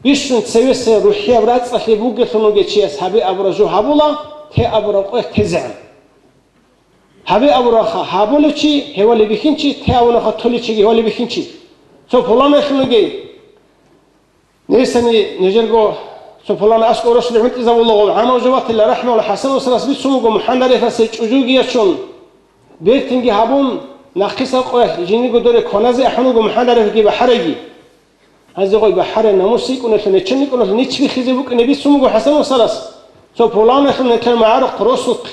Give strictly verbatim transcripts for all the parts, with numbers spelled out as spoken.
Бищун цевеса рухӀияб рацӀцӀалъи бугелъун вугев чияс гьабе абураб жо гьабула, те абураб къоялъ тезегӀан. Гьабе абураб ха-, гьабулев чи, гьевали бихьинчи, те абуна ха, толев чиги, гьевали бихьинчи. Цо пуланайхун вугей. Несани нижерго цо пулана аскӀов росулъ гӀунтӀизавулаго, гӀамав жо ватила, рахӀмула ХӀасан устарас бицун вуго, МухӀаммад ГӀарифасе чӀужуги ячун, бертинги гьабун, нахъисеб къоялъ жиндирго доре кваназе ахӀун вуго МухӀаммад ГӀарифги бахӀарайги. Гьазде гъой бахӀарай намус йикӀуналъун, нечен йикӀуналъун нич биххизе букӀине бицун буго ХӀасан устарас, цо пуланалъун нилъер магӀарухъ росулъ.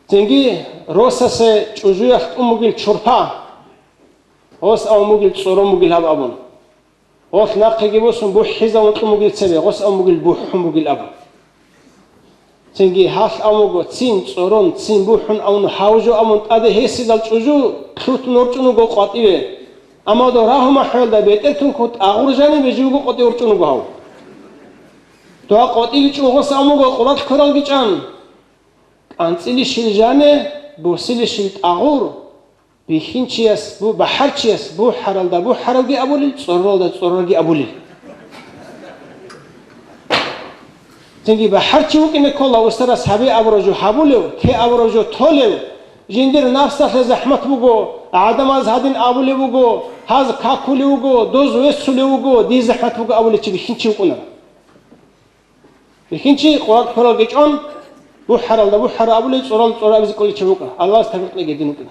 Цинги росасе чӀужуялъ тӀун бугил чорпа, гъос абун бугил цӀорон бугил гьаб абун. Гъолъ нахъеги босун бухӀизавун кьун бугил цебе, гъос абун бугил бухӀун бугил абун. Цинги гьалъ абун буго, цин цӀорон, цин бухӀун абун, гьав жо абун тӀаде гьесидал чӀужу лъутун ворчӀун вуго къватӀиве. Амма дов рагьу-махӀуялда бетӀер тункун тӀагъур жанибе живго къватӀив ворчӀун вуго гьав. Дова къватӀиве чӀун гъос абун буго къуралъ квералги чӀан. КӀанцӀилищил жане, босилищил тӀагъур, бихьинчияс бу-, бахӀарчияс бухӀаралда бухӀаралги абулел, цӀороралда цӀорорги абулел. Цинги бахӀарчи вукӀине ккола устарас гьабе абураб жо гьабулев, те абураб жо толев, жиндир нафсалъе захӀмат буго, гӀадамаз гьадин абулеб буго, гьаз какулев вуго, доз веццулев вуго, дие захӀмат буго абулев чи бихьинчи вукӀуна. Бихьинчи къуралъ квералги чӀун, бухӀаралда бухӀара абулел, цӀорал цӀора абизе кӀолев чи вукӀа. Аллагьас тавфикъ кьеги дин вукӀина.